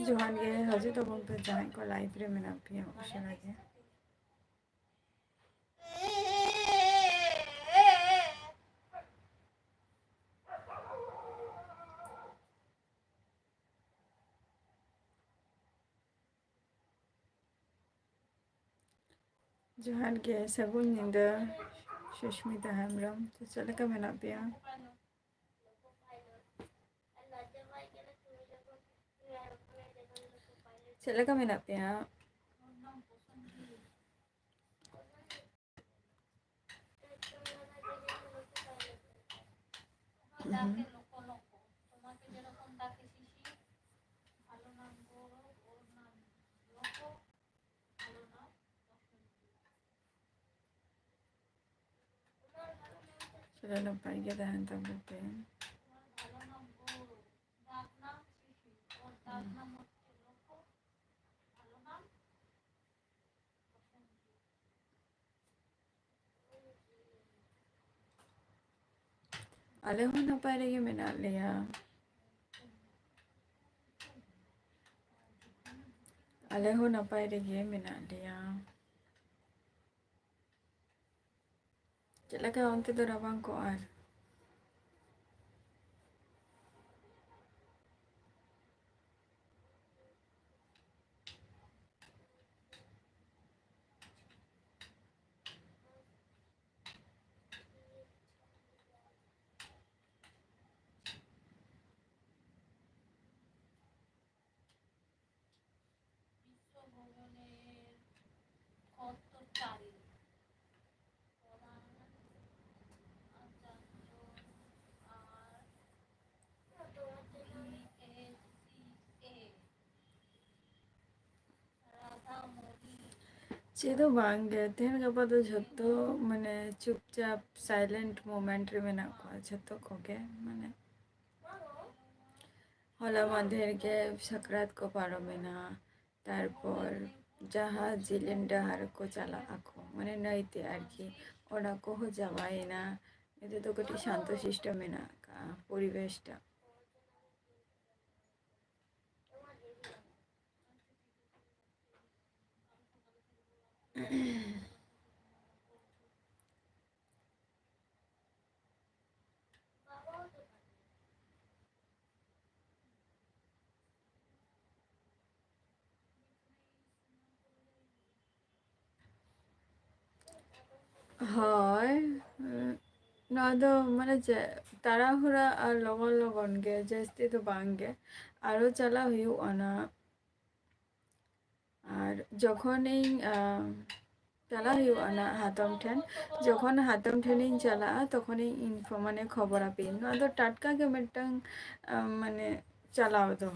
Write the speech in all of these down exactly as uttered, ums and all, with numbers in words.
ᱡᱚᱦᱟᱨ ᱜᱮ, ᱦᱤᱡᱩᱜ ᱛᱟᱵᱚᱱ ᱯᱮ ᱡᱟᱦᱟᱸᱭ ᱠᱚ live ᱨᱮ ᱢᱮᱱᱟᱜ ᱯᱮᱭᱟ ᱩᱥᱟᱹᱨᱟ ᱜᱮ᱾ ᱡᱚᱦᱟᱨ ᱜᱮ, ᱥᱟᱹᱜᱩᱱ ᱧᱤᱫᱟᱹ ᱥᱩᱥᱢᱤᱛᱟ ᱦᱮᱢᱵᱨᱚᱢ᱾ ᱛᱚ, ᱪᱮᱫ ᱞᱮᱠᱟ ᱢᱮᱱᱟᱜ ᱯᱮᱭᱟ? ᱪᱮᱫ ᱞᱮᱠᱟ ᱢᱮᱱᱟᱜ ᱯᱮᱭᱟ? ᱥᱮᱫᱟᱭ ᱱᱟᱯᱟᱭ ᱜᱮ ᱛᱟᱦᱮᱱ ᱛᱟᱵᱚ ᱯᱮ᱾ ᱟᱞᱮ ᱦᱚᱸ ᱱᱟᱯᱟᱭ ᱨᱮᱜᱮ ᱢᱮᱱᱟᱜ ᱞᱮᱭᱟ᱾ ᱟᱞᱮ ᱦᱚᱸ ᱱᱟᱯᱟᱭ ᱨᱮᱜᱮ ᱢᱮᱱᱟᱜ ᱞᱮᱭᱟ᱾ ᱪᱮᱫ ᱞᱮᱠᱟ ᱚᱱᱛᱮ ᱫᱚ ᱨᱟᱵᱟᱝ ᱠᱚ ᱟᱨ? ᱪᱮᱫ ᱦᱚᱸ ᱵᱟᱝ ᱜᱮ, ᱛᱮᱦᱮᱧ ᱜᱟᱯᱟ ᱫᱚ ᱡᱷᱚᱛᱚ ᱢᱟᱱᱮ ᱪᱩᱯᱪᱟᱯ silent moment ᱨᱮ ᱢᱮᱱᱟᱜ ᱠᱚᱣᱟ ᱡᱷᱚᱛᱚ ᱠᱚᱜᱮ᱾ ᱢᱟᱱᱮ ᱦᱚᱞᱟ ᱢᱟᱫᱷᱮᱨ ᱜᱮ ᱥᱟᱠᱨᱟᱛ ᱠᱚ ᱯᱟᱨᱚᱢᱮᱱᱟ, ᱛᱟᱨᱯᱚᱨ ᱡᱟᱦᱟᱸ ᱡᱮᱞᱮᱧ ᱰᱟᱦᱟᱨ ᱠᱚ ᱪᱟᱞᱟᱜ ᱟᱠᱚ, ᱢᱟᱱᱮ ᱱᱟᱹᱭᱛᱮ ᱟᱨᱠᱤ, ᱚᱱᱟ ᱠᱚᱦᱚᱸ ᱪᱟᱵᱟᱭᱮᱱᱟ᱾ ᱱᱤᱛᱚᱜ ᱫᱚ ᱠᱟᱹᱴᱤᱡ ᱥᱟᱱᱛᱚ ᱥᱤᱥᱴᱚ ᱢᱮᱱᱟᱜ ᱟᱠᱟᱫᱼᱟ ᱯᱚᱨᱤᱵᱮᱥᱴᱟ᱾ ᱦᱳᱭ, ᱱᱚᱣᱟ ᱫᱚ ᱢᱟᱱᱮ ᱪᱮᱫ, ᱛᱟᱲᱟᱦᱩᱲᱟ ᱟᱨ ᱞᱚᱜᱚᱱ ᱞᱚᱜᱚᱱ ᱜᱮ, ᱡᱟᱹᱥᱛᱤ ᱫᱚ ᱵᱟᱝ ᱜᱮ᱾ ᱟᱨᱚ ᱪᱟᱞᱟᱣ ᱦᱩᱭᱩᱜᱼᱟ ᱱᱟᱜ᱾ ᱟᱨ ᱡᱚᱠᱷᱚᱱᱤᱧ, ᱟᱸ, ᱪᱟᱞᱟᱣ ᱦᱩᱭᱩᱜᱼᱟ ᱱᱟᱜ ᱦᱟᱛᱚᱢ ᱴᱷᱮᱱ, ᱡᱚᱠᱷᱚᱱ ᱦᱟᱛᱚᱢ ᱴᱷᱮᱱᱤᱧ ᱪᱟᱞᱟᱜᱼᱟ, ᱛᱚᱠᱷᱚᱱᱤᱧ ᱤᱱᱯᱷᱚ-, ᱢᱟᱱᱮ ᱠᱷᱚᱵᱚᱨ ᱟᱯᱮᱭᱟᱹᱧ᱾ ᱱᱚᱣᱟ ᱫᱚ ᱴᱟᱴᱠᱟ ᱜᱮ ᱢᱤᱫᱴᱟᱝ, ᱟᱸ, ᱢᱟᱱᱮ ᱪᱟᱞᱟᱣ ᱫᱚ᱾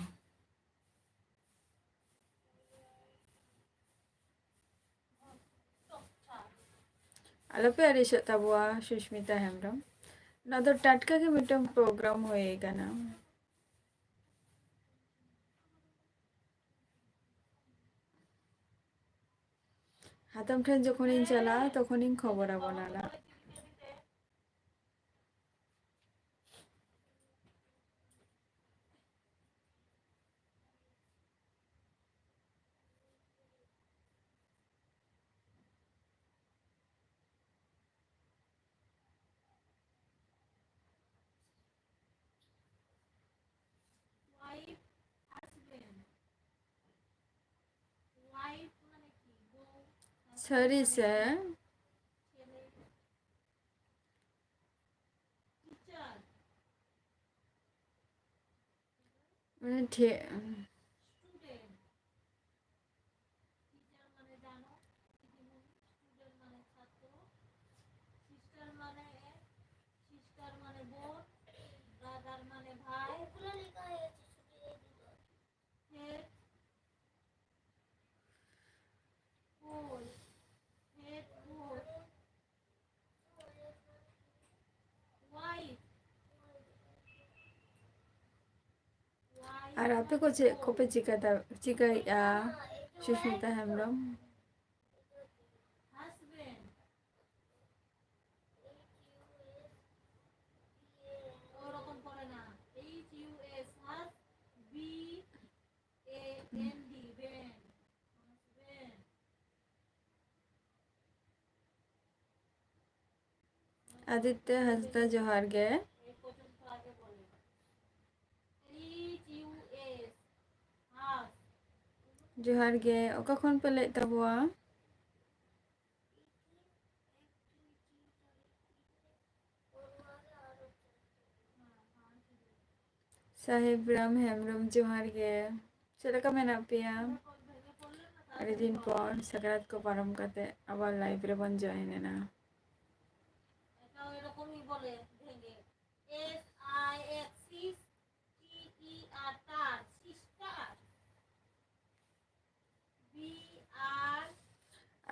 ᱟᱞᱚᱯᱮ ᱟᱹᱲᱤᱥᱚᱜ ᱛᱟᱵᱚᱣᱟ, ᱥᱩᱥᱢᱤᱛᱟ ᱦᱮᱢᱵᱨᱚᱢ᱾ ᱱᱚᱣᱟ ᱫᱚ ᱴᱟᱴᱠᱟ ᱜᱮ ᱢᱤᱫᱴᱟᱝ ᱯᱨᱳᱜᱨᱟᱢ ᱦᱩᱭ ᱠᱟᱱᱟ᱾ ᱦᱟᱛᱚᱢ ᱴᱷᱮᱱ ᱡᱚᱠᱷᱚᱱᱤᱧ ᱪᱟᱞᱟᱜᱼᱟ, ᱛᱚᱠᱷᱚᱱᱤᱧ ᱠᱷᱚᱵᱚᱨ ᱟᱵᱚᱱᱟ ᱱᱟᱜ᱾ Wife, husband. Wife ᱢᱟᱱᱮ ᱠᱤ? ᱵᱚᱦᱩ᱾ ᱥᱟᱹᱨᱤ ᱥᱮ? ᱪᱮᱞᱮ? Teacher. ᱢᱟᱱᱮ ᱴᱷᱮ-, Student. Teacher ᱢᱟᱱᱮ ᱡᱟᱱᱚ, ᱫᱤᱫᱤᱢᱩᱱᱤ, student ᱢᱟᱱᱮ ᱪᱷᱟᱛᱨᱚ, sister ᱢᱟᱱᱮ, sister ᱢᱟᱱᱮ ᱵᱳᱱ, brother ᱢᱟᱱᱮ ᱵᱷᱟᱭ, head, ᱦᱳᱭ᱾ ᱟᱨ ᱟᱯᱮ ᱠᱚ ᱪᱮᱫ ᱠᱚᱯᱮ ᱪᱤᱠᱟᱹ ᱫᱟ-, ᱪᱤᱠᱟᱹᱭᱮᱫᱼᱟ? ᱥᱩᱥᱢᱤᱛᱟ ᱦᱮᱢᱵᱨᱚᱢ᱾ ᱟᱫᱤᱛᱛᱚ ᱦᱟᱸᱥᱫᱟ, ᱡᱚᱦᱟᱨ ᱜᱮ᱾ ᱡᱚᱦᱟᱨ ᱜᱮ, ᱚᱠᱟ ᱠᱷᱚᱱ ᱯᱮ ᱞᱟᱹᱭᱮᱫ ᱛᱟᱵᱚᱣᱟ? ᱥᱟᱦᱮᱵ ᱨᱟᱢ ᱦᱮᱢᱵᱨᱚᱢ, ᱡᱚᱦᱟᱨ ᱜᱮ᱾ ᱪᱮᱫ ᱞᱮᱠᱟ ᱢᱮᱱᱟᱜ ᱯᱮᱭᱟ? ᱟᱹᱰᱤ ᱫᱤᱱ ᱯᱚᱨ ᱥᱟᱠᱨᱟᱛ ᱠᱚ ᱯᱟᱨᱚᱢ ᱠᱟᱛᱮ ᱟᱵᱟᱨ live ᱨᱮᱵᱚᱱ join ᱮᱱᱟ᱾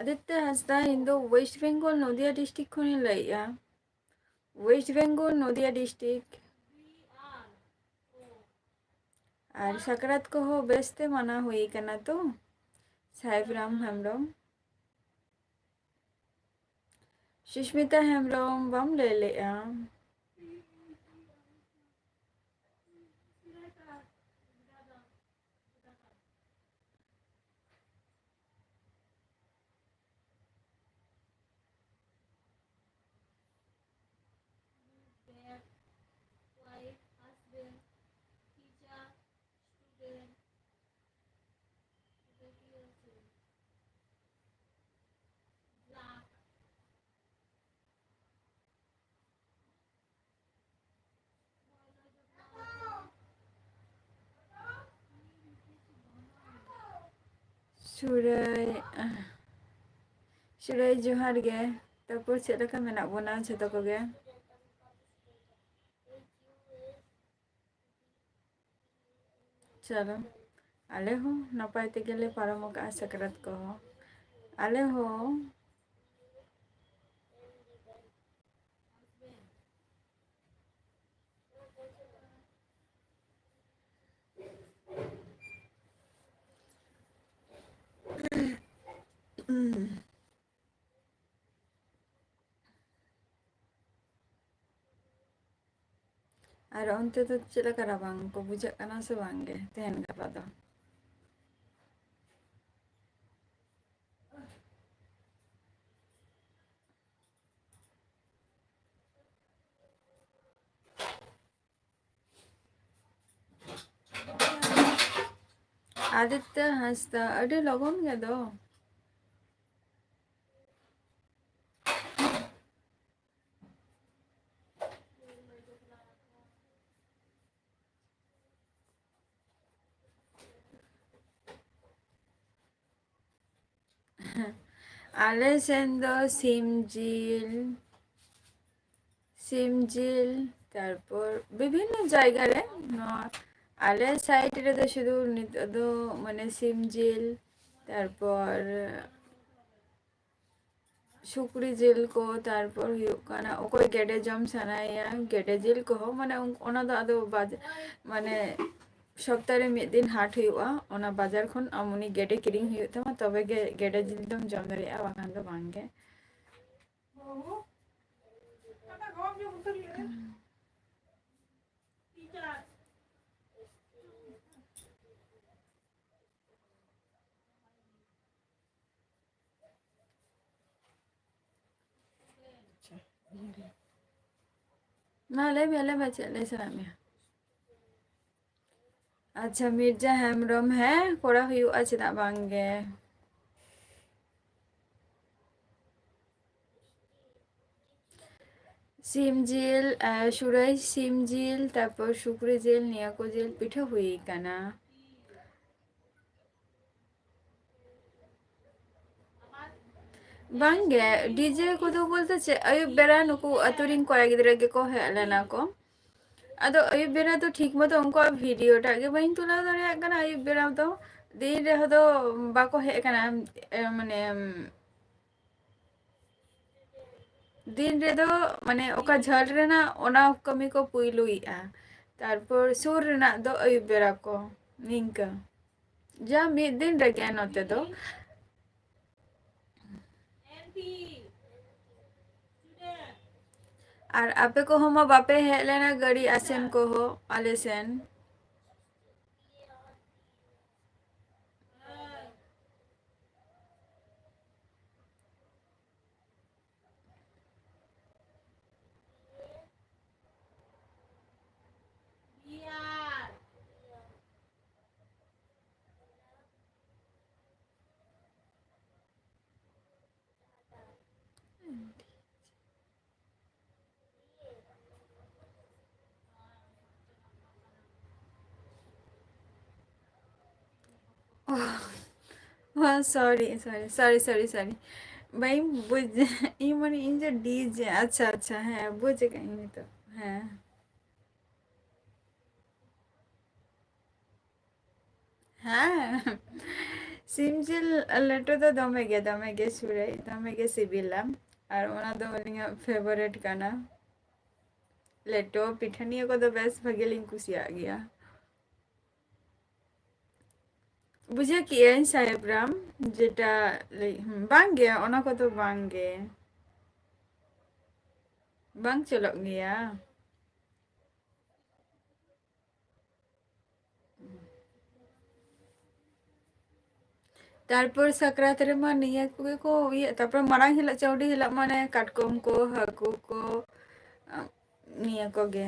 ᱟᱫᱤᱛᱛᱚ ᱦᱟᱸᱥᱫᱟ, ᱤᱧ ᱫᱚ West Bengal ᱱᱚᱫᱤᱭᱟ district ᱠᱷᱚᱱᱤᱧ ᱞᱟᱹᱭᱮᱫᱼᱟ᱾ West Bengal ᱱᱚᱫᱤᱭᱟ district᱾ ᱟᱨ ᱥᱟᱠᱨᱟᱛ ᱠᱚᱦᱚᱸ ᱵᱮᱥᱛᱮ ᱢᱟᱱᱟᱣ ᱦᱩᱭ ᱠᱟᱱᱟ ᱛᱚ, ᱥᱟᱦᱮᱵ ᱨᱟᱢ ᱦᱮᱢᱵᱨᱚᱢ? ᱥᱩᱥᱢᱤᱛᱟ ᱦᱮᱢᱵᱨᱚᱢ, ᱵᱟᱢ ᱞᱟᱹᱭ ᱞᱮᱫᱼᱟ? ᱥᱩᱨᱟᱹᱭ, ᱥᱩᱨᱟᱹᱭ, ᱡᱚᱦᱟᱨ ᱜᱮ᱾ ᱛᱟᱨᱯᱚᱨ ᱪᱮᱫ ᱞᱮᱠᱟ ᱢᱮᱱᱟᱜ ᱵᱚᱱᱟ ᱡᱷᱚᱛᱚ ᱠᱚᱜᱮ? ᱪᱚᱞᱚ, ᱟᱞᱮ ᱦᱚᱸ ᱱᱟᱯᱟᱭ ᱛᱮᱜᱮ ᱞᱮ ᱯᱟᱨᱚᱢ ᱟᱠᱟᱫᱼᱟ ᱥᱟᱠᱨᱟᱛ ᱠᱚᱦᱚᱸ᱾ ᱟᱞᱮ ᱦᱚᱸ᱾ ᱟᱨ ᱚᱱᱛᱮ ᱫᱚ ᱪᱮᱫ ᱞᱮᱠᱟ ᱨᱟᱵᱟᱝ ᱠᱚ ᱵᱩᱡᱷᱟᱹᱜ ᱠᱟᱱᱟ ᱥᱮ ᱵᱟᱝ ᱜᱮ ᱛᱮᱦᱮᱧ ᱜᱟᱯᱟ ᱫᱚ? ᱟᱫᱤᱛᱛᱚ ᱦᱟᱸᱥᱫᱟ, ᱟᱹᱰᱤ ᱞᱚᱜᱚᱱ ᱜᱮ ᱫᱚ᱾ ᱟᱞᱮ ᱥᱮᱱ ᱫᱚ ᱥᱤᱢ ᱡᱤᱞ, ᱥᱤᱢ ᱡᱤᱞ, ᱛᱟᱨᱯᱚᱨ ᱵᱤᱵᱷᱤᱱᱱᱚ ᱡᱟᱭᱜᱟ ᱨᱮ, ᱱᱚᱣᱟ ᱟᱞᱮ side ᱨᱮᱫᱚ ᱥᱩᱫᱷᱩ ᱱᱤᱛᱚᱜ ᱫᱚ ᱢᱟᱱᱮ ᱥᱤᱢ ᱡᱤᱞ, ᱛᱟᱨᱯᱚᱨ ᱥᱩᱠᱨᱤ ᱡᱤᱞ ᱠᱚ, ᱛᱟᱨᱯᱚᱨ ᱦᱩᱭᱩᱜ ᱠᱟᱱᱟ ᱚᱠᱚᱭ ᱜᱮᱰᱮ ᱡᱚᱢ ᱥᱟᱱᱟᱭᱮᱭᱟ, ᱜᱮᱰᱮ ᱡᱤᱞ ᱠᱚᱦᱚᱸ, ᱢᱟᱱᱮ ᱩᱱ-, ᱚᱱᱟ ᱫᱚ ᱟᱫᱚ ᱵᱟᱡ-, ᱢᱟᱱᱮ ᱥᱚᱯᱛᱟᱦᱚ ᱨᱮ ᱢᱤᱫ ᱫᱤᱱ ᱦᱟᱴ ᱦᱩᱭᱩᱜᱼᱟ, ᱚᱱᱟ ᱵᱟᱡᱟᱨ ᱠᱷᱚᱱ ᱟᱢ ᱩᱱᱤ ᱜᱮᱰᱮ ᱠᱤᱨᱤᱧ ᱦᱩᱭᱩᱜ ᱛᱟᱢᱟ, ᱛᱚᱵᱮ ᱜᱮ ᱜᱮᱰᱮ ᱡᱤᱞ ᱫᱚᱢ ᱡᱚᱢ ᱫᱟᱲᱮᱭᱟᱜᱼᱟ, ᱵᱟᱠᱷᱟᱱ ᱫᱚ ᱵᱟᱝ ᱜᱮ᱾ ᱢᱟ ᱞᱟᱹᱭ ᱢᱮ, ᱞᱟᱹᱭ ᱢᱮ, ᱪᱮᱫ ᱞᱟᱹᱭ ᱥᱟᱱᱟᱭᱮᱫ ᱢᱮᱭᱟ? ᱟᱪᱪᱷᱟ, ᱢᱤᱨᱡᱟ ᱦᱮᱢᱵᱨᱚᱢ, ᱦᱮᱸ, ᱠᱚᱨᱟᱣ ᱦᱩᱭᱩᱜᱼᱟ, ᱪᱮᱫᱟᱜ ᱵᱟᱝ ᱜᱮ᱾ ᱥᱤᱢ ᱡᱤᱞ, ᱟᱨ ᱥᱩᱨᱟᱹᱭ ᱥᱤᱢ ᱡᱤᱞ, ᱛᱟᱨᱯᱚᱨ ᱥᱩᱠᱨᱤ ᱡᱤᱞ, ᱱᱤᱭᱟᱹ ᱠᱚ ᱡᱤᱞ ᱯᱤᱴᱷᱟᱹ ᱦᱩᱭ ᱠᱟᱱᱟ᱾ ᱵᱟᱝ ᱜᱮ, ᱰᱤᱡᱮ ᱠᱚᱫᱚ ᱵᱚᱞᱛᱮ ᱪᱮᱫ, ᱟᱹᱭᱩᱵ ᱵᱮᱲᱟ ᱱᱩᱠᱩ ᱟᱹᱛᱩ ᱨᱤᱱ ᱠᱚᱲᱟ ᱜᱤᱫᱽᱨᱟᱹ ᱜᱮᱠᱚ ᱦᱮᱡ ᱞᱮᱱᱟ ᱠᱚ᱾ ᱟᱫᱚ ᱟᱹᱭᱩᱵ ᱵᱮᱲᱟ ᱫᱚ ᱴᱷᱤᱠ ᱢᱚᱛᱚ ᱩᱱᱠᱩᱣᱟᱜ ᱵᱷᱤᱰᱤᱭᱳ ᱴᱟᱜ ᱜᱮ ᱵᱟᱹᱧ ᱛᱩᱞᱟᱹᱣ ᱫᱟᱲᱮᱭᱟᱜ ᱠᱟᱱᱟ᱾ ᱟᱹᱭᱩᱵ ᱵᱮᱲᱟ ᱫᱚ ᱫᱤᱱ ᱨᱮᱦᱚᱸ ᱫᱚ ᱵᱟᱠᱚ ᱦᱮᱡ ᱟᱠᱟᱱᱟ, ᱮ, ᱢᱟᱱᱮ, ᱫᱤᱱ ᱨᱮᱫᱚ, ᱢᱟᱱᱮ, ᱚᱠᱟ ᱡᱷᱟᱹᱞ ᱨᱮᱱᱟᱜ ᱚᱱᱟ ᱠᱟᱹᱢᱤ ᱠᱚ ᱯᱩᱭᱞᱩᱭᱮᱫᱼᱟ, ᱛᱟᱨᱯᱚᱨ ᱥᱩᱨ ᱨᱮᱱᱟᱜ ᱫᱚ ᱟᱹᱭᱩᱵ ᱵᱮᱲᱟ ᱠᱚ, ᱱᱤᱝᱠᱟᱹ᱾ ᱡᱟ ᱢᱤᱫ ᱫᱤᱱ ᱨᱮᱜᱮ ᱱᱚᱛᱮ ᱫᱚ᱾ ᱟᱨ ᱟᱯᱮ ᱠᱚᱦᱚᱸ ᱢᱟ ᱵᱟᱯᱮ ᱦᱮᱡ ᱞᱮᱱᱟ ᱜᱟᱹᱰᱤ ᱟᱥᱮᱱ ᱠᱚᱦᱚᱸ ᱟᱞᱮ ᱥᱮᱱ᱾ ᱦᱚᱸ, ᱥᱚᱨᱤ, ᱥᱚᱨᱤ, ᱥᱚᱨᱤ, ᱥᱚᱨᱤ, ᱥᱚᱨᱤ᱾ ᱵᱟᱹᱧ ᱵᱩᱡᱽ, ᱤᱧ ᱢᱟᱱᱮ ᱤᱧ ᱡᱮ ᱰᱤᱡᱮ, ᱟᱪᱪᱷᱟ, ᱟᱪᱪᱷᱟ, ᱦᱮᱸ, ᱵᱩᱡᱽ ᱟᱠᱟᱫ ᱟᱹᱧ ᱱᱤᱛᱚᱜ, ᱦᱮᱸ᱾ ᱦᱮᱸ, ᱥᱤᱢ ᱡᱤᱞ ᱞᱮᱴᱚ ᱫᱚ ᱫᱚᱢᱮ ᱜᱮ, ᱫᱚᱢᱮ ᱜᱮ ᱥᱩᱨᱟᱹᱭ, ᱫᱚᱢᱮ ᱜᱮ ᱥᱤᱵᱤᱞᱟ᱾ ᱟᱨ ᱚᱱᱟ ᱫᱚ ᱟᱹᱞᱤᱧᱟᱜ ᱯᱷᱮᱵᱟᱨᱮᱴ ᱠᱟᱱᱟ᱾ ᱞᱮᱴᱚ, ᱯᱤᱴᱷᱟᱹ ᱱᱤᱭᱟᱹ ᱠᱚᱫᱚ ᱵᱮᱥ ᱵᱷᱟᱜᱮ ᱞᱤᱧ ᱠᱩᱥᱤᱭᱟᱜ ᱜᱮᱭᱟ᱾ ᱵᱩᱡᱷᱟᱹᱣ ᱠᱮᱜᱼᱟᱹᱧ ᱥᱟᱦᱮᱵ ᱨᱟᱢ, ᱡᱮᱴᱟ ᱞᱟᱹᱭ, ᱦᱩᱸ, ᱵᱟᱝ ᱜᱮ, ᱚᱱᱟ ᱠᱚᱫᱚ ᱵᱟᱝ ᱜᱮ, ᱵᱟᱝ ᱪᱚᱞᱚᱜ ᱜᱮᱭᱟ᱾ ᱛᱟᱨᱯᱚᱨ ᱥᱟᱠᱨᱟᱛ ᱨᱮᱢᱟ ᱱᱤᱭᱟᱹ ᱠᱚᱜᱮ ᱠᱚ ᱤᱭᱟᱹ, ᱛᱟᱨᱯᱚᱨ ᱢᱟᱲᱟᱝ ᱦᱤᱞᱳᱜ ᱪᱟᱹᱣᱰᱤ ᱦᱤᱞᱳᱜ ᱢᱟᱱᱮ ᱠᱟᱴᱠᱚᱢ ᱠᱚ, ᱦᱟᱹᱠᱩ ᱠᱚ, ᱱᱤᱭᱟᱹ ᱠᱚᱜᱮ᱾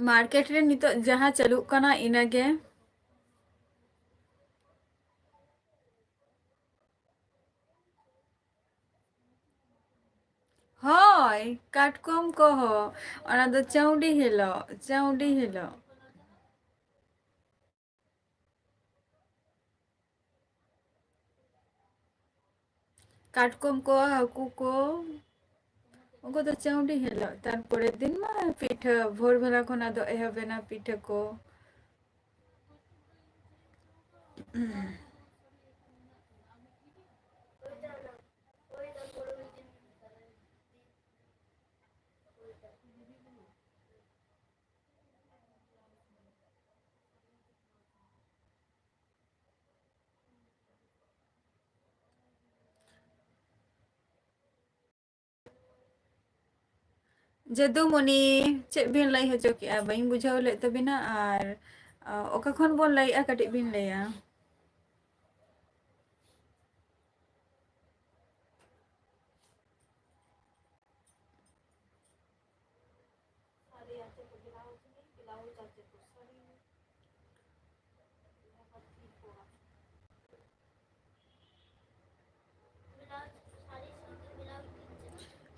ᱢᱟᱨᱠᱮᱴ ᱨᱮ ᱱᱤᱛᱚᱜ ᱡᱟᱦᱟᱸ ᱪᱟᱹᱞᱩᱜ ᱠᱟᱱᱟ ᱤᱱᱟᱹᱜᱮ᱾ ᱦᱳᱭ, ᱠᱟᱴᱠᱚᱢ ᱠᱚᱦᱚᱸ᱾ ᱚᱱᱟ ᱫᱚ ᱪᱟᱹᱣᱰᱤ ᱦᱤᱞᱳᱜ, ᱪᱟᱹᱣᱰᱤ ᱦᱤᱞᱳᱜ᱾ ᱠᱟᱴᱠᱚᱢ ᱠᱚ, ᱦᱟᱹᱠᱩ ᱠᱚ, ᱩᱱᱠᱩ ᱫᱚ ᱪᱟᱹᱣᱰᱤ ᱦᱤᱞᱳᱜ᱾ ᱛᱟᱨᱯᱚᱨᱮᱨ ᱫᱤᱱ ᱢᱟ ᱯᱤᱴᱷᱟᱹ, ᱵᱷᱳᱨ ᱵᱮᱞᱟ ᱠᱷᱚᱱᱟᱜ ᱫᱚ ᱮᱦᱚᱵ ᱮᱱᱟ ᱯᱤᱴᱷᱟᱹ ᱠᱚ᱾ ᱡᱟᱹᱫᱩᱢᱚᱱᱤ, ᱪᱮᱫ ᱵᱤᱱ ᱞᱟᱹᱭ ᱦᱚᱪᱚ ᱠᱮᱜᱼᱟ? ᱵᱟᱹᱧ ᱵᱩᱡᱷᱟᱹᱣ ᱞᱮᱫ ᱛᱟᱵᱤᱱᱟ᱾ ᱟᱨ, ᱟ, ᱚᱠᱟ ᱠᱷᱚᱱ ᱵᱚᱱ ᱞᱟᱹᱭᱮᱜᱼᱟ, ᱠᱟᱹᱴᱤᱡ ᱵᱤᱱ ᱞᱟᱹᱭᱟ?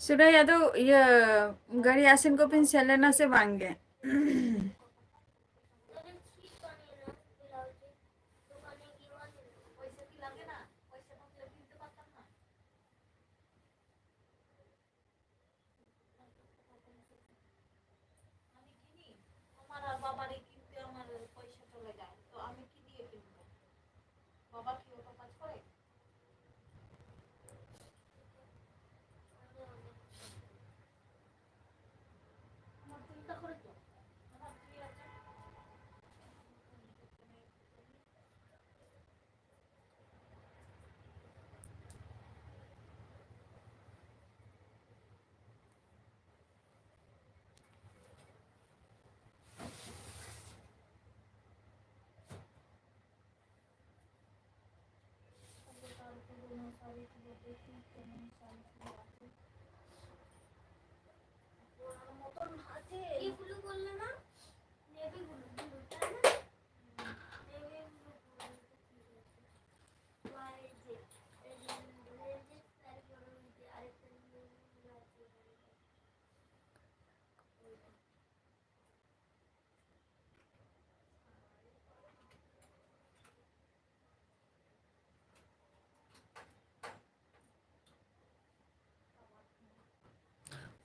ᱥᱩᱨᱟᱹᱭ, ᱟᱫᱚ ᱤᱭᱟᱹ, ᱜᱟᱹᱲᱤ ᱟᱥᱮᱱ ᱠᱚᱵᱤᱱ ᱥᱮᱱ ᱞᱮᱱᱟ ᱥᱮ ᱵᱟᱝ ᱜᱮ? আমার আর বাবারই কিনতে আমার পয়সা চলে যায়, তো আমি কি দিয়ে কিনবো? বাবা কি অত কাজ করে? আমার চিন্তা করে তো, আমার কি আছে?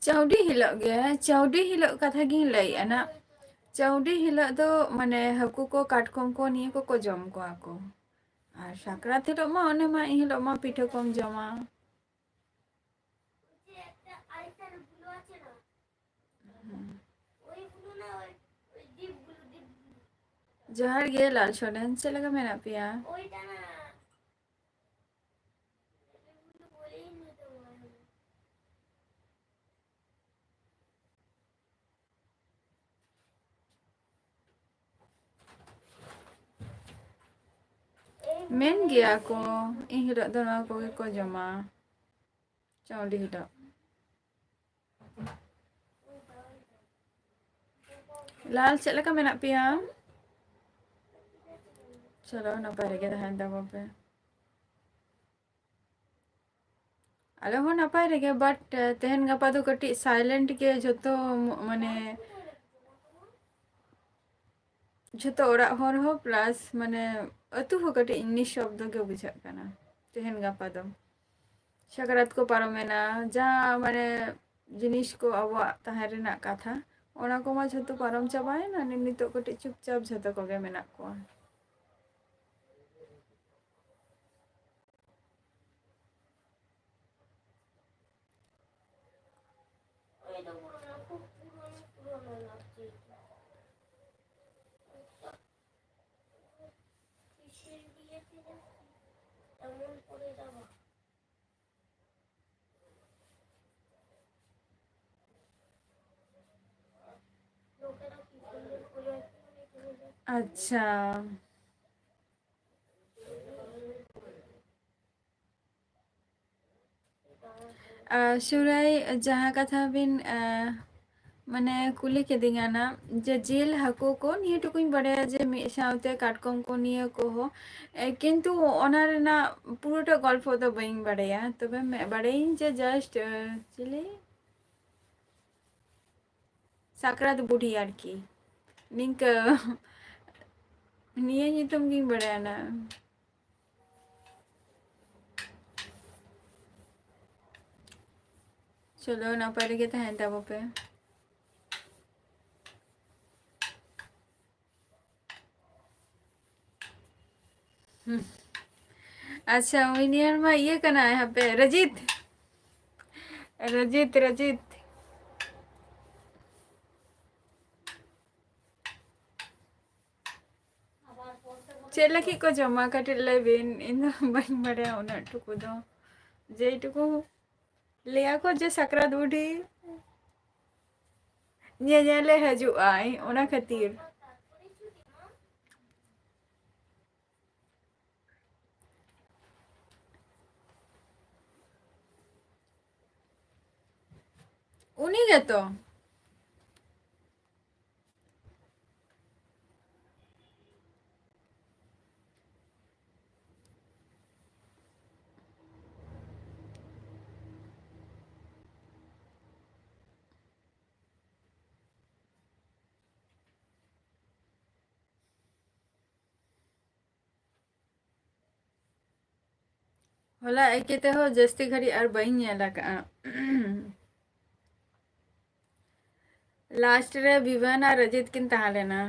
ᱪᱟᱹᱣᱰᱤ ᱦᱤᱞᱳᱜ ᱜᱮ, ᱪᱟᱹᱣᱰᱤ ᱦᱤᱞᱳᱜ ᱠᱟᱛᱷᱟ ᱜᱤᱧ ᱞᱟᱹᱭᱮᱜᱼᱟ ᱱᱟᱜ᱾ ᱪᱟᱹᱣᱰᱤ ᱦᱤᱞᱳᱜ ᱫᱚ ᱢᱟᱱᱮ ᱦᱟᱹᱠᱩ ᱠᱚ, ᱠᱟᱴᱠᱚᱢ ᱠᱚ, ᱱᱤᱭᱟᱹ ᱠᱚᱠᱚ ᱡᱚᱢ ᱠᱚᱣᱟ ᱠᱚ᱾ ᱟᱨ ᱥᱟᱠᱨᱟᱛ ᱦᱤᱞᱳᱜ ᱢᱟ ᱚᱱᱮ ᱢᱟ ᱮᱱ ᱦᱤᱞᱳᱜ ᱢᱟ ᱯᱤᱴᱷᱟᱹ ᱠᱚᱢ ᱡᱚᱢᱟ᱾ ᱡᱚᱦᱟᱨ ᱜᱮ ᱞᱟᱞ ᱥᱚᱨᱮᱱ, ᱪᱮᱫ ᱞᱮᱠᱟ ᱢᱮᱱᱟᱜ ᱯᱮᱭᱟ? ᱢᱮᱱ ᱜᱮᱭᱟ ᱠᱚ, ᱤᱧ ᱦᱤᱞᱳᱜ ᱫᱚ ᱱᱚᱣᱟ ᱠᱚᱜᱮ ᱠᱚ ᱡᱚᱢᱟ, ᱪᱟᱣᱞᱮ ᱦᱤᱞᱳᱜ᱾ ᱞᱟᱞ, ᱪᱮᱫ ᱞᱮᱠᱟ ᱢᱮᱱᱟᱜ ᱯᱮᱭᱟ? ᱪᱚᱞᱚ, ᱱᱟᱯᱟᱭ ᱨᱮᱜᱮ ᱛᱟᱦᱮᱱ ᱛᱟᱵᱚᱱ ᱯᱮ᱾ ᱟᱞᱮ ᱦᱚᱸ ᱱᱟᱯᱟᱭ ᱨᱮᱜᱮ, but ᱛᱮᱦᱮᱧ ᱜᱟᱯᱟ ᱫᱚ ᱠᱟᱹᱴᱤᱡ silent ᱜᱮ ᱡᱷᱚᱛᱚ, ᱢᱟᱱᱮ ᱡᱷᱚᱛᱚ ᱚᱲᱟᱜ ᱦᱚᱲ ᱦᱚᱸ plus ᱢᱟᱱᱮ ᱟᱹᱛᱩ ᱦᱚᱸ ᱠᱟᱹᱴᱤᱡ ᱱᱤᱥᱥᱚᱵᱫᱚ ᱜᱮ ᱵᱩᱡᱷᱟᱹᱜ ᱠᱟᱱᱟ ᱛᱮᱦᱮᱧ ᱜᱟᱯᱟ ᱫᱚ᱾ ᱥᱟᱠᱨᱟᱛ ᱠᱚ ᱯᱟᱨᱚᱢᱮᱱᱟ, ᱡᱟᱦᱟᱸ ᱢᱟᱱᱮ ᱡᱤᱱᱤᱥ ᱠᱚ ᱟᱵᱚᱣᱟᱜ ᱛᱟᱦᱮᱸ ᱨᱮᱱᱟᱜ ᱠᱟᱛᱷᱟ, ᱚᱱᱟ ᱠᱚᱢᱟ ᱡᱷᱚᱛᱚ ᱯᱟᱨᱚᱢ ᱪᱟᱵᱟᱭᱮᱱᱟ᱾ ᱱᱤᱛᱚᱜ ᱠᱟᱹᱴᱤᱡ ᱪᱩᱯᱪᱟᱯ ᱡᱷᱚᱛᱚ ᱠᱚᱜᱮ ᱢᱮᱱᱟᱜ ᱠᱚᱣᱟ᱾ ᱟᱪᱪᱷᱟ᱾ ᱟᱨ ᱥᱩᱨᱟᱭ, ᱡᱟᱦᱟᱸ ᱠᱟᱛᱷᱟ ᱵᱤᱱ, ᱟᱸ, ᱢᱟᱱᱮ ᱠᱩᱞᱤ ᱠᱤᱫᱤᱧᱟ ᱱᱟ, ᱡᱮ ᱡᱤᱞ ᱦᱟᱹᱠᱩ ᱠᱚ ᱱᱤᱭᱟᱹ ᱴᱩᱠᱩᱧ ᱵᱟᱲᱟᱭᱟ, ᱡᱮ ᱢᱤᱫ ᱥᱟᱶᱛᱮ ᱠᱟᱴᱠᱚᱢ ᱠᱚ ᱱᱤᱭᱟᱹ ᱠᱚᱦᱚᱸ, ᱮ, ᱠᱤᱱᱛᱩ ᱚᱱᱟ ᱨᱮᱱᱟᱜ ᱯᱩᱨᱟᱹᱴᱟ ᱜᱚᱞᱯᱷᱚ ᱫᱚ ᱵᱟᱹᱧ ᱵᱟᱲᱟᱭᱟ᱾ ᱛᱚᱵᱮ ᱢᱮ-, ᱵᱟᱲᱟᱭᱟᱹᱧ ᱡᱮ just, ᱮ, ᱪᱤᱞᱤ ᱥᱟᱠᱨᱟᱛ ᱵᱩᱰᱷᱤ ᱟᱨᱠᱤ, ᱱᱤᱝᱠᱟᱹ ᱱᱤᱭᱟᱹ ᱧᱩᱛᱩᱢ ᱜᱤᱧ ᱵᱟᱲᱟᱭᱟ ᱱᱟ᱾ ᱪᱚᱞᱚ, ᱱᱟᱯᱟᱭ ᱨᱮᱜᱮ ᱛᱟᱦᱮᱱ ᱛᱟᱵᱚ ᱯᱮ᱾ ᱦᱩᱸ᱾ ᱟᱪᱪᱷᱟ, ᱩᱭᱱᱤᱭᱟᱨ ᱢᱟ ᱤᱭᱟᱹ ᱠᱟᱱᱟᱭ, ᱦᱟᱯᱮ, ᱨᱟᱡᱤᱛ᱾ ᱨᱟᱡᱤᱛ, ᱨᱟᱡᱤᱛ᱾ ᱪᱮᱫ ᱞᱟᱹᱜᱤᱫ ᱠᱚ ᱡᱚᱢᱟ? ᱠᱟᱹᱴᱤᱡ ᱞᱟᱹᱭ ᱵᱤᱱ, ᱤᱧ ᱫᱚ ᱵᱟᱹᱧ ᱵᱟᱲᱟᱭᱟ ᱩᱱᱟᱹᱜ ᱴᱩᱠᱩ ᱫᱚ᱾ ᱡᱮᱴᱩᱠᱩ ᱞᱟᱹᱭᱟ ᱠᱚ ᱡᱮ ᱥᱟᱠᱨᱟᱛ ᱵᱩᱰᱷᱤ ᱧᱮᱧᱮᱞᱮ ᱦᱤᱡᱩᱜᱼᱟᱭ, ᱚᱱᱟ ᱠᱷᱟᱹᱛᱤᱨ᱾ ᱩᱱᱤ ᱜᱮᱛᱚ᱾ ᱦᱚᱞᱟ ᱮᱠᱮ ᱛᱮᱦᱚᱸ ᱡᱟᱹᱥᱛᱤ ᱜᱷᱟᱹᱲᱤᱡ ᱟᱨ ᱵᱟᱹᱧ ᱧᱮᱞ ᱟᱠᱟᱫᱼᱟ᱾ ᱞᱟᱥᱴ ᱨᱮ ᱵᱤᱵᱟᱱ ᱟᱨ ᱨᱟᱡᱤᱛ ᱠᱤᱱ ᱛᱟᱦᱮᱸ ᱞᱮᱱᱟ᱾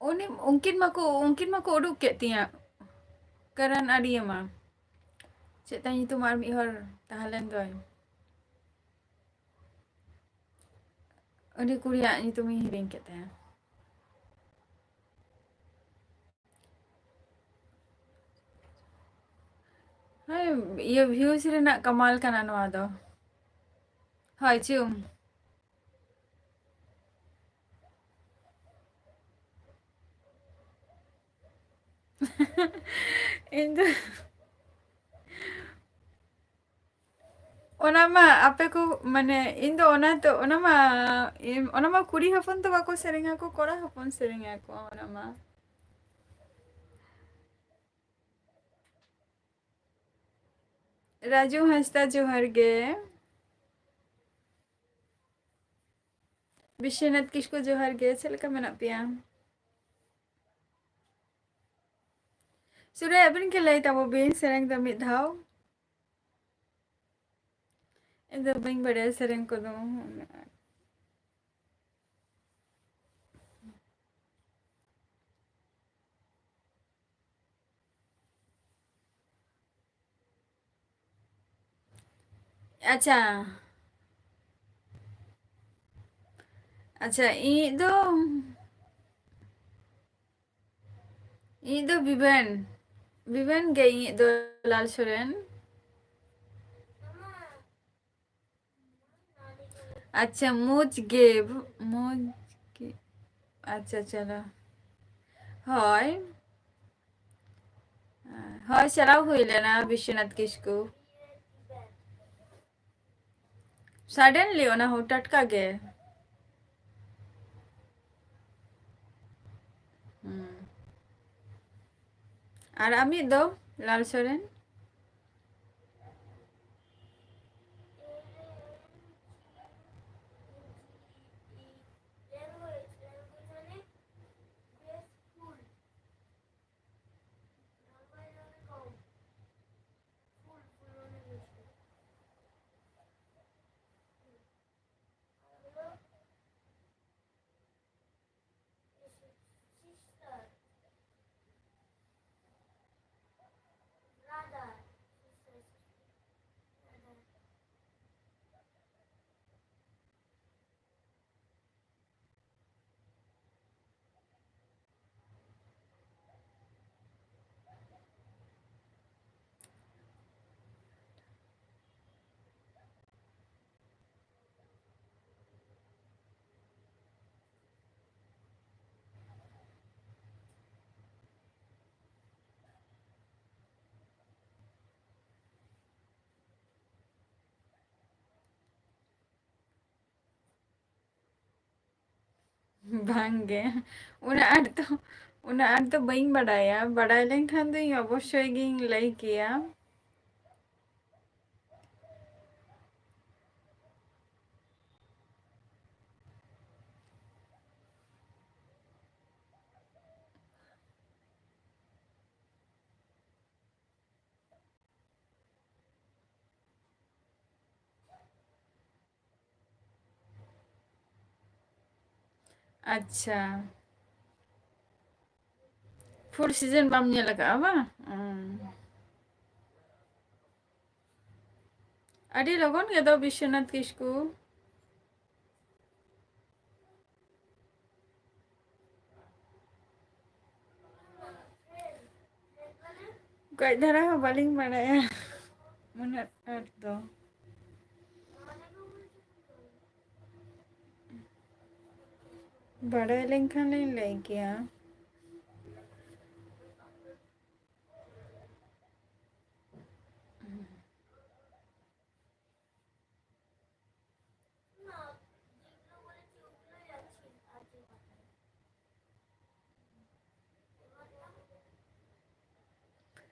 ᱩᱱᱤ, ᱩᱱᱠᱤᱱ ᱢᱟᱠᱚ, ᱩᱱᱠᱤᱱ ᱢᱟᱠᱚ ᱩᱰᱩᱠ ᱠᱮᱫ ᱛᱤᱧᱟ ᱠᱟᱨᱚᱱ ᱟᱹᱰᱤᱭᱟᱹ ᱢᱟ᱾ ᱪᱮᱫ ᱛᱟᱭ ᱧᱩᱛᱩᱢ ᱟᱨ ᱢᱤᱫ ᱦᱚᱲ ᱛᱟᱦᱮᱸ ᱞᱮᱱ ᱫᱚᱭ? ᱩᱱᱤ ᱠᱩᱲᱤᱭᱟᱜ ᱧᱩᱛᱩᱢᱤᱧ ᱦᱤᱲᱤᱧ ᱠᱮᱫ ᱛᱟᱭᱟ᱾ ᱦᱳᱭ, ᱤᱭᱟᱹ views ᱨᱮᱱᱟᱜ ᱠᱟᱢᱟᱞ ᱠᱟᱱᱟ ᱱᱚᱣᱟ ᱫᱚ᱾ ᱦᱳᱭ, ᱪᱩᱢ᱾ ᱤᱧ ᱫᱚ ᱚᱱᱟ ᱢᱟ ᱟᱯᱮ ᱠᱚ, ᱢᱟᱱᱮ, ᱤᱧ ᱫᱚ ᱚᱱᱟ ᱛᱚ, ᱚᱱᱟ ᱢᱟ, ᱤᱧ, ᱚᱱᱟ ᱢᱟ ᱠᱩᱲᱤ ᱦᱚᱯᱚᱱ ᱫᱚ ᱵᱟᱠᱚ ᱥᱮᱨᱮᱧᱟ ᱠᱚ, ᱠᱚᱲᱟ ᱦᱚᱯᱚᱱ ᱥᱮᱨᱮᱧᱟ ᱠᱚ ᱚᱱᱟ ᱢᱟ᱾ ᱨᱟᱡᱩ ᱦᱟᱸᱥᱫᱟ, ᱡᱚᱦᱟᱨ ᱜᱮ᱾ ᱵᱤᱥᱥᱚᱱᱟᱛᱷ ᱠᱤᱥᱠᱩ, ᱡᱚᱦᱟᱨ ᱜᱮ, ᱪᱮᱫ ᱞᱮᱠᱟ ᱢᱮᱱᱟᱜ ᱯᱮᱭᱟ? ᱥᱩᱨᱮ, ᱟᱹᱵᱤᱱ ᱜᱮ ᱞᱟᱹᱭ ᱛᱟᱵᱚ ᱵᱤᱱ ᱥᱮᱨᱮᱧ ᱫᱚ ᱢᱤᱫ ᱫᱷᱟᱣ᱾ ᱤᱧ ᱫᱚ ᱵᱟᱹᱧ ᱵᱟᱲᱟᱭᱟ ᱥᱮᱨᱮᱧ ᱠᱚᱫᱚ᱾ ᱟᱪᱪᱷᱟ, ᱟᱪᱪᱷᱟ, ᱤᱧᱤᱡ ᱫᱚ, ᱤᱧᱤᱡ ᱫᱚ ᱵᱤᱵᱮᱱ, ᱵᱤᱵᱮᱱ ᱜᱮ ᱤᱧᱤᱡ ᱫᱚ, ᱞᱟᱞ ᱥᱚᱨᱮᱱ᱾ ᱟᱪᱪᱷᱟ, ᱢᱚᱡᱽ ᱜᱮ, ᱢᱚᱡᱽ ᱜᱮ᱾ ᱟᱪᱪᱷᱟ, ᱪᱚᱞᱚ᱾ ᱦᱳᱭ᱾ ᱦᱳᱭ, ᱪᱟᱞᱟᱣ ᱦᱩᱭ ᱞᱮᱱᱟ ᱵᱤᱥᱥᱚᱱᱟᱛᱷ ᱠᱤᱥᱠᱩ᱾ Suddenly, ᱚᱱᱟ ᱦᱚᱸ ᱴᱟᱴᱠᱟ ᱜᱮ᱾ ᱦᱩᱸ᱾ ᱟᱨ ᱟᱢᱤᱡ ᱫᱚ, ᱞᱟᱞ ᱥᱚᱨᱮᱱ? ᱵᱟᱝᱜᱮ, ᱩᱱᱟᱹᱜ ᱟᱸᱴ ᱫᱚ, ᱩᱱᱟᱹᱜ ᱟᱸᱴ ᱫᱚ ᱵᱟᱹᱧ ᱵᱟᱰᱟᱭᱟ᱾ ᱵᱟᱰᱟᱭ ᱞᱮᱱᱠᱷᱟᱱ ᱫᱚᱧ ᱚᱵᱚᱥᱥᱳᱭ ᱜᱤᱧ ᱞᱟᱹᱭ ᱠᱮᱭᱟ᱾ ᱟᱪᱪᱷᱟ, ᱯᱷᱩᱞ ᱥᱤᱡᱚᱱ ᱵᱟᱢ ᱧᱮᱞ ᱟᱠᱟᱫᱼᱟ ᱵᱟᱝ? ᱩᱸ᱾ ᱟᱹᱰᱤ ᱞᱚᱜᱚᱱ ᱜᱮ ᱫᱚ ᱵᱤᱥᱥᱚᱱᱟᱛᱷ ᱠᱤᱥᱠᱩ᱾ ᱠᱟᱹᱡ ᱫᱷᱟᱨᱟ ᱦᱚᱸ ᱵᱟᱹᱞᱤᱧ ᱵᱟᱲᱟᱭᱟ ᱩᱱᱟᱹᱜ ᱟᱸᱴ ᱫᱚ᱾ ᱵᱟᱲᱟᱭ ᱞᱮᱱᱠᱷᱟᱱ ᱞᱤᱧ ᱞᱟᱹᱭ ᱠᱮᱭᱟ᱾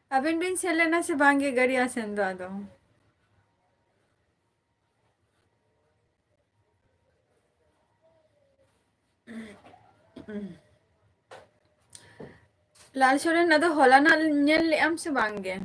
ᱟᱵᱤᱱ ᱵᱤᱱ ᱥᱮᱱ ᱞᱮᱱᱟ ᱥᱮ ᱵᱟᱝ ᱜᱮ ᱜᱟᱹᱲᱤ ᱟᱥᱮᱱ ᱫᱚ ᱟᱫᱚ? ᱞᱟᱞ ᱥᱚᱨᱮᱱ, ᱟᱫᱚ ᱦᱚᱞᱟᱱᱟᱜ ᱧᱮᱞ ᱞᱮᱜ ᱟᱢ ᱥᱮ ᱵᱟᱝ ᱜᱮ?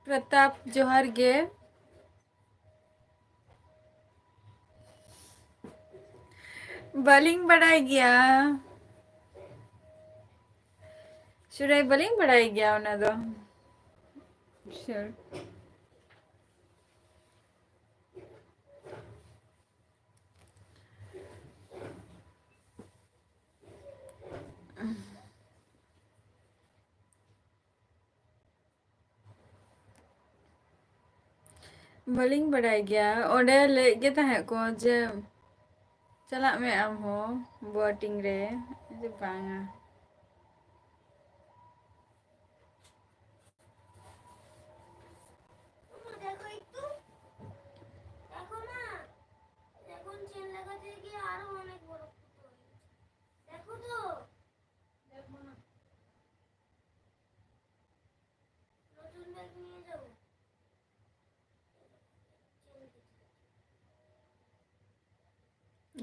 ᱯᱨᱚᱛᱟᱯ, ᱡᱚᱦᱟᱨ ᱜᱮ᱾ ᱵᱟᱹᱞᱤᱧ ᱵᱟᱲᱟᱭ ᱜᱮᱭᱟ᱾ ᱥᱩᱨᱟᱹᱭ, ᱵᱟᱹᱞᱤᱧ ᱵᱟᱲᱟᱭ ᱜᱮᱭᱟ ᱚᱱᱟ ᱫᱚ᱾ Sure. ᱵᱟᱹᱞᱤᱧ ᱵᱟᱲᱟᱭ ᱜᱮᱭᱟ᱾ ᱚᱸᱰᱮ ᱞᱟᱹᱭᱮᱫ ᱜᱮ ᱛᱟᱦᱮᱸᱫ ᱠᱚ ᱡᱮ ᱪᱟᱞᱟᱜ ᱢᱮ ᱟᱢ ᱦᱚᱸ boating ᱨᱮ᱾ ᱡᱮ ᱵᱟᱝᱟ᱾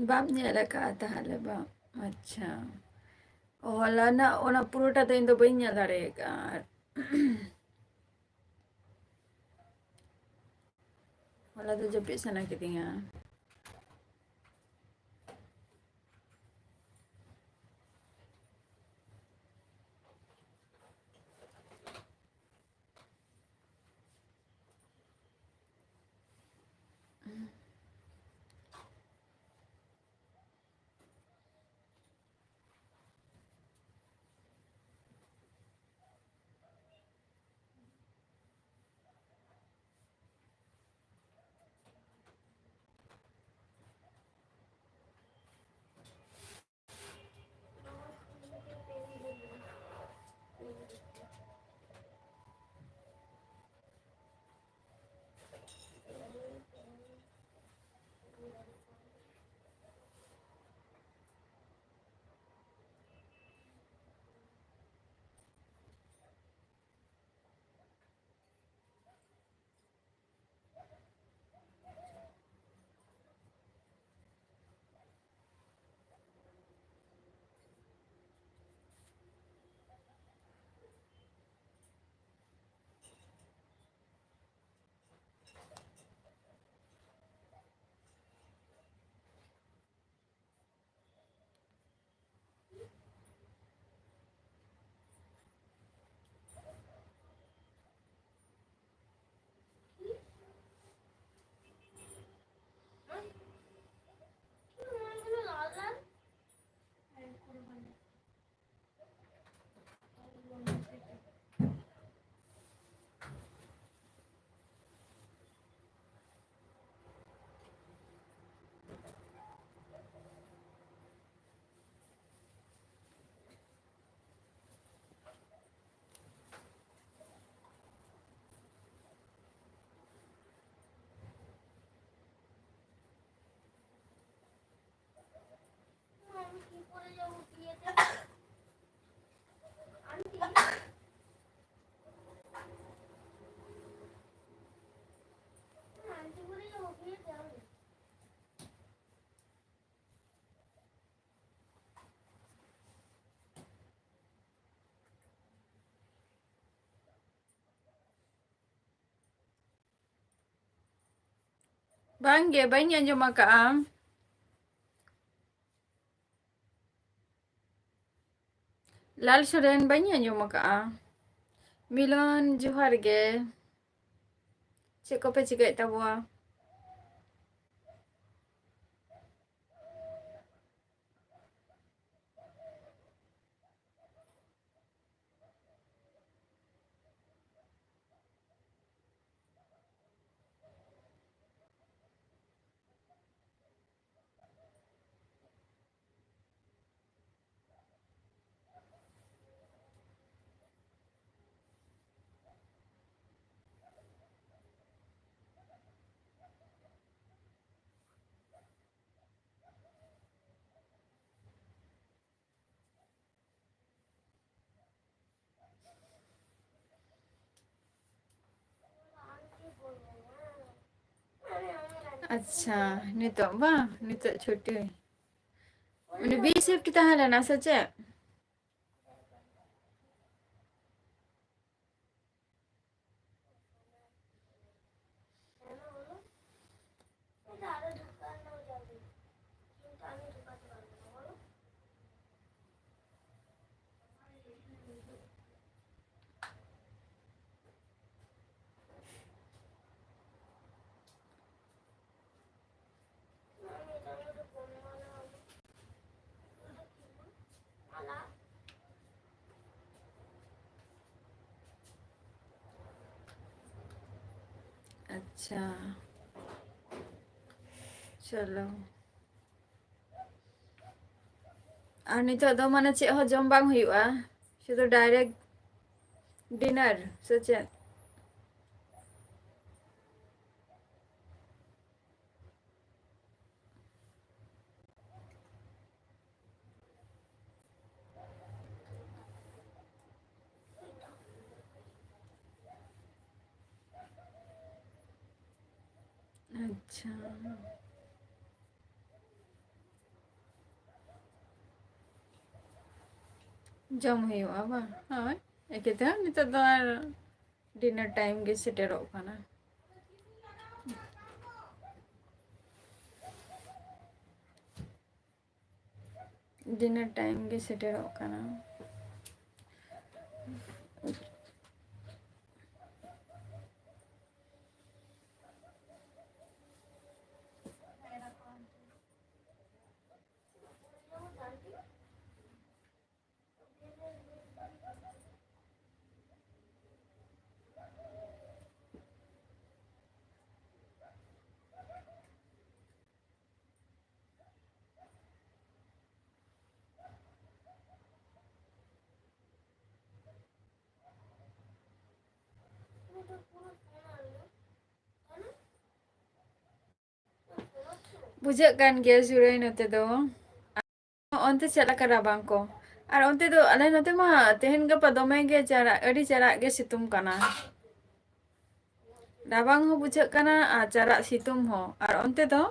ᱵᱟᱢ ᱧᱮᱞ ᱟᱠᱟᱫᱼᱟ ᱛᱟᱦᱚᱞᱮ ᱵᱟᱝ? ᱟᱪᱪᱷᱟ, ᱦᱚᱞᱟᱱᱟᱜ ᱚᱱᱟ ᱯᱩᱨᱟᱹᱴᱟ ᱫᱚ ᱤᱧ ᱫᱚ ᱵᱟᱹᱧ ᱧᱮᱞ ᱫᱟᱲᱮ ᱟᱠᱟᱫᱼᱟ᱾ ᱟᱨ ᱦᱚᱞᱟ ᱫᱚ ᱡᱟᱹᱯᱤᱫ ᱥᱟᱱᱟ ᱠᱤᱫᱤᱧᱟ᱾ ᱵᱟᱝ ᱜᱮ, ᱵᱟᱹᱧ ᱟᱸᱡᱚᱢ ᱟᱠᱟᱫᱼᱟ᱾ ᱞᱟᱞ ᱥᱚᱨᱮᱱ ᱵᱟᱹᱧ ᱟᱸᱡᱚᱢ ᱟᱠᱟᱫᱼᱟ᱾ ᱢᱤᱞᱚᱱ, ᱡᱚᱦᱟᱨ ᱜᱮ᱾ ᱪᱮᱫ ᱠᱚᱯᱮ ᱪᱤᱠᱟᱹᱭᱮᱫ ᱛᱟᱵᱚᱣᱟ? ᱟᱪᱪᱷᱟ, ᱱᱤᱛᱚᱜ ᱵᱟᱝ, ᱱᱤᱛᱚᱜ ᱪᱷᱩᱴᱤ᱾ ᱢᱟᱱᱮ ᱵᱤ ᱥᱤᱯᱴ ᱛᱟᱦᱮᱸ ᱞᱮᱱᱟ ᱥᱮ ᱪᱮᱫ? ᱟᱪᱪᱷᱟ, ᱪᱚᱞᱚ᱾ ᱟᱨ ᱱᱤᱛᱚᱜ ᱫᱚ ᱢᱟᱱᱮ ᱪᱮᱫ ᱦᱚᱸ ᱡᱚᱢ ᱵᱟᱝ ᱦᱩᱭᱩᱜᱼᱟ, ᱥᱩᱫᱷᱩ ᱰᱟᱭᱨᱮᱠᱴ ᱰᱤᱱᱟᱨ ᱥᱮ ᱪᱮᱫ? ᱟᱪᱪᱷᱟ᱾ ᱡᱚᱢ ᱦᱩᱭᱩᱜᱼᱟ ᱵᱟᱝ? ᱦᱳᱭ, ᱮᱠᱮ ᱛᱮᱦᱚᱸ ᱱᱤᱛᱚᱜ ᱫᱚ ᱟᱨ ᱰᱤᱱᱟᱨ ᱴᱟᱭᱤᱢ ᱜᱮ ᱥᱮᱴᱮᱨᱚᱜ ᱠᱟᱱᱟ᱾ ᱰᱤᱱᱟᱨ ᱴᱟᱭᱤᱢ ᱜᱮ ᱥᱮᱴᱮᱨᱚᱜ ᱠᱟᱱᱟ᱾ ᱵᱩᱡᱷᱟᱹᱜ ᱠᱟᱱ ᱜᱮᱭᱟ ᱡᱩᱨᱟᱹᱭ ᱱᱚᱛᱮ ᱫᱚ᱾ ᱚᱱᱛᱮ ᱪᱮᱫ ᱞᱮᱠᱟ ᱨᱟᱵᱟᱝ ᱠᱚ? ᱟᱨ ᱚᱱᱛᱮ ᱫᱚ ᱟᱞᱮ ᱱᱚᱛᱮ ᱢᱟ ᱛᱮᱦᱮᱧ ᱜᱟᱯᱟ ᱫᱚᱢᱮ ᱜᱮ ᱪᱟᱨᱟᱜ, ᱟᱹᱰᱤ ᱪᱟᱨᱟᱜ ᱜᱮ ᱥᱤᱛᱩᱝ ᱠᱟᱱᱟ᱾ ᱨᱟᱵᱟᱝ ᱦᱚᱸ ᱵᱩᱡᱷᱟᱹᱜ ᱠᱟᱱᱟ ᱟᱨ ᱪᱟᱨᱟᱜ ᱥᱤᱛᱩᱝ ᱦᱚᱸ᱾ ᱟᱨ ᱚᱱᱛᱮ ᱫᱚ?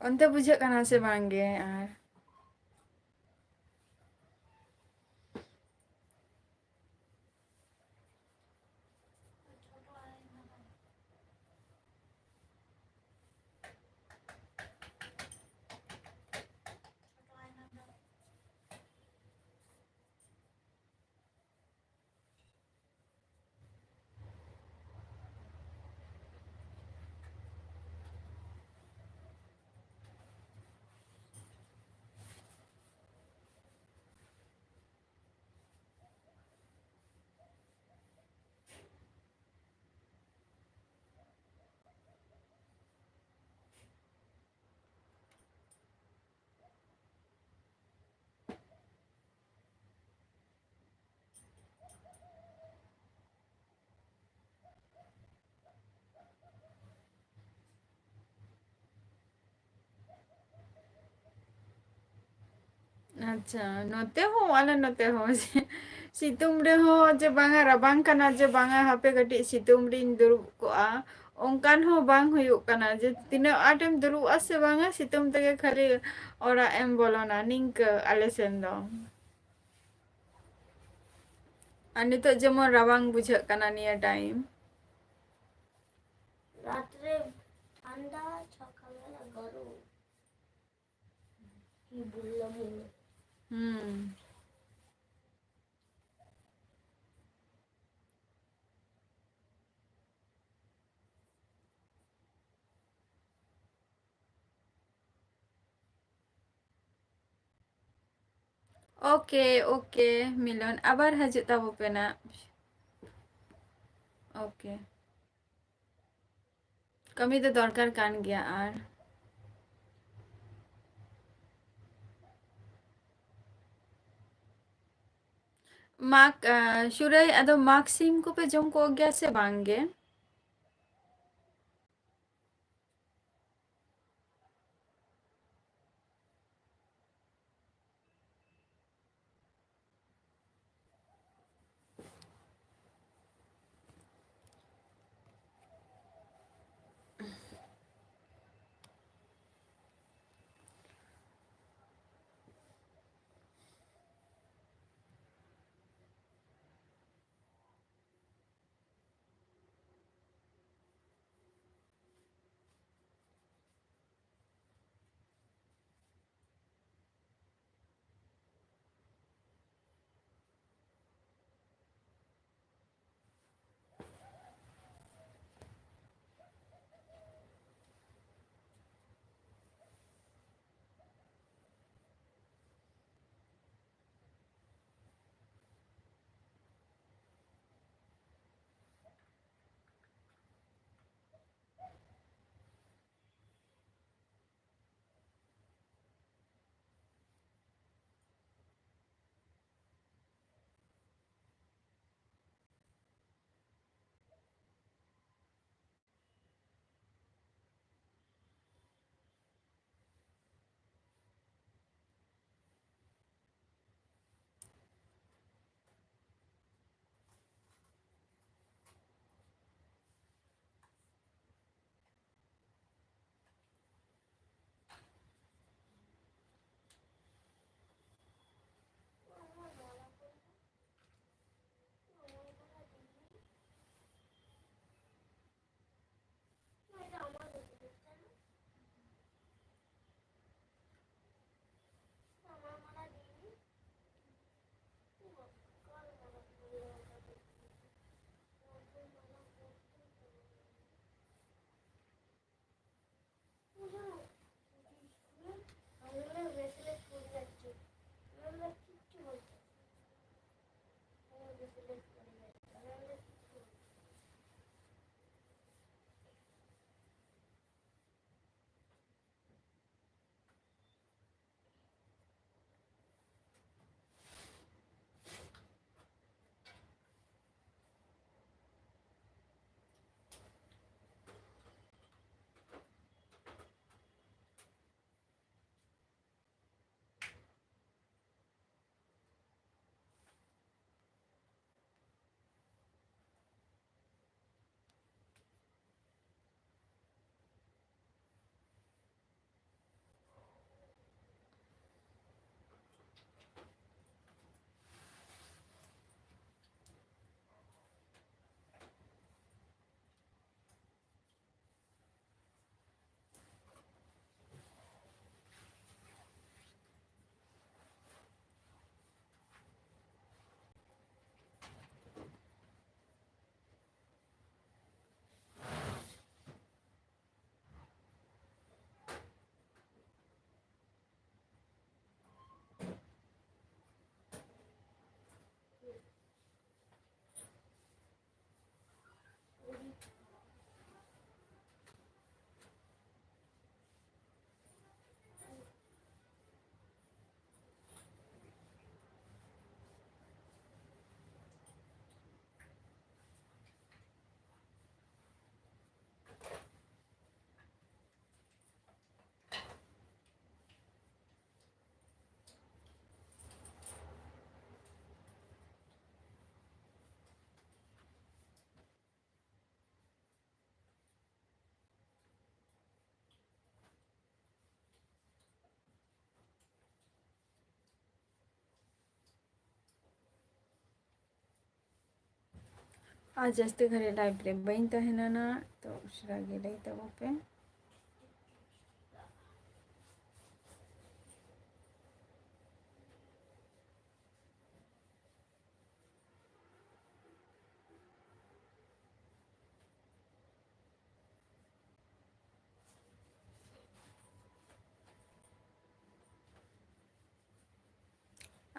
ᱚᱱᱛᱮ ᱵᱩᱡᱷᱟᱹᱜ ᱠᱟᱱᱟ ᱥᱮ ᱵᱟᱝ ᱜᱮ? ᱟᱨ ᱟᱪᱪᱷᱟ, ᱱᱚᱛᱮ ᱦᱚᱸ, ᱟᱞᱮ ᱱᱚᱛᱮ ᱦᱚᱸ ᱥᱤᱛᱩᱝ ᱨᱮᱦᱚᱸ ᱡᱮ ᱵᱟᱝᱟ ᱨᱟᱵᱟᱝ ᱠᱟᱱᱟ, ᱡᱮ ᱵᱟᱝᱟ ᱦᱟᱯᱮ ᱠᱟᱹᱴᱤᱡ ᱥᱤᱛᱩᱝ ᱨᱤᱧ ᱫᱩᱲᱩᱵ ᱠᱚᱜᱼᱟ, ᱚᱱᱠᱟᱱ ᱦᱚᱸ ᱵᱟᱝ ᱦᱩᱭᱩᱜ ᱠᱟᱱᱟ᱾ ᱡᱮ ᱛᱤᱱᱟᱹᱜ ᱟᱸᱴᱮᱢ ᱫᱩᱲᱩᱵᱼᱟ ᱥᱮ ᱵᱟᱝᱟ, ᱥᱤᱛᱩᱝ ᱛᱮᱜᱮ ᱠᱷᱟᱹᱞᱤ ᱚᱲᱟᱜ ᱮᱢ ᱵᱚᱞᱚᱱᱟ, ᱱᱤᱝᱠᱟᱹ ᱟᱞᱮ ᱥᱮᱱ ᱫᱚ᱾ ᱟᱨ ᱱᱤᱛᱚᱜ ᱡᱮᱢᱚᱱ ᱨᱟᱵᱟᱝ ᱵᱩᱡᱷᱟᱹᱜ ᱠᱟᱱᱟ ᱱᱤᱭᱟᱹ time᱾ রাত্রে ঠান্ডা, সকালবেলা গরম। কি বললাম? হুম। OK, OK, ᱢᱤᱞᱚᱱ, ᱟᱵᱟᱨ ᱦᱤᱡᱩᱜ ᱛᱟᱵᱚ ᱯᱮ ᱱᱟᱜ᱾ OK, ᱠᱟᱹᱢᱤ ᱫᱚ ᱫᱚᱨᱠᱟᱨ ᱠᱟᱱ ᱜᱮᱭᱟ᱾ ᱟᱨ ᱢᱟᱜᱽ, ᱟᱸ, ᱥᱩᱨᱟᱹᱭ, ᱟᱫᱚ ᱢᱟᱜᱽ ᱥᱤᱢ ᱠᱚᱯᱮ ᱡᱚᱢ ᱠᱚᱜᱮᱭᱟ ᱥᱮ ᱵᱟᱝ ᱜᱮ? ᱟᱨ ᱡᱟᱹᱥᱛᱤ ᱜᱷᱟᱹᱲᱤᱡ live ᱨᱮ ᱵᱟᱹᱧ ᱛᱟᱦᱮᱱᱟ ᱱᱟᱜ, ᱛᱚ ᱩᱥᱟᱹᱨᱟ ᱜᱮ ᱞᱟᱹᱭ ᱛᱟᱵᱚ ᱯᱮ᱾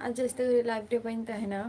ᱟᱨ ᱡᱟᱹᱥᱛᱤ ᱜᱷᱟᱹᱲᱤᱡ live ᱨᱮ ᱵᱟᱹᱧ ᱛᱟᱦᱮᱱᱟ᱾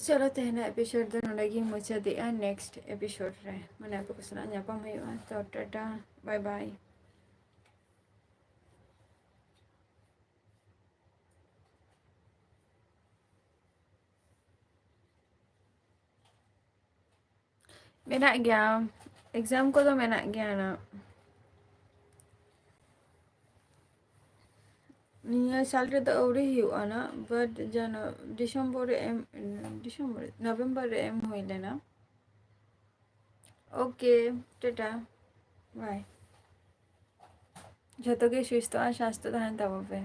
ᱪᱚᱞᱚ, ᱛᱮᱦᱮᱧᱟᱜ ᱮᱯᱤᱥᱳᱰ ᱫᱚ ᱱᱚᱰᱮ ᱜᱤᱧ ᱢᱩᱪᱟᱹᱫᱮᱜᱼᱟ᱾ ᱱᱮᱠᱥᱴ ᱮᱯᱤᱥᱳᱰ ᱨᱮ ᱢᱟᱱᱮ ᱟᱯᱮ ᱠᱚ ᱥᱟᱞᱟᱜ ᱧᱟᱯᱟᱢ ᱦᱩᱭᱩᱜᱼᱟ᱾ ᱛᱚ ᱴᱟᱴᱟ, ᱵᱟᱭ ᱵᱟᱭ᱾ ᱢᱮᱱᱟᱜ ᱜᱮᱭᱟ, ᱮᱠᱡᱟᱢ ᱠᱚᱫᱚ ᱢᱮᱱᱟᱜ ᱜᱮᱭᱟ ᱱᱟᱜ᱾ ᱱᱤᱭᱟᱹ ᱥᱟᱞ ᱨᱮᱫᱚ ᱟᱹᱣᱨᱤ ᱦᱩᱭᱩᱜᱼᱟ ᱱᱟᱜ, but ᱡᱮᱱᱚ ᱰᱤᱥᱮᱢᱵᱚᱨ ᱨᱮ ᱮᱢ, ᱰᱤᱥᱮᱢᱵᱚᱨ, ᱱᱚᱵᱷᱮᱢᱵᱚᱨ ᱨᱮ ᱮᱢ ᱦᱩᱭ ᱞᱮᱱᱟ᱾ ᱳᱠᱮ, ᱴᱟᱴᱟ, ᱵᱟᱭ᱾ ᱡᱷᱚᱛᱚ ᱜᱮ ᱥᱩᱥᱛᱷᱚ ᱟᱨ ᱥᱟᱥᱛᱷᱚ ᱛᱟᱦᱮᱱ ᱛᱟᱵᱚᱱ ᱯᱮ᱾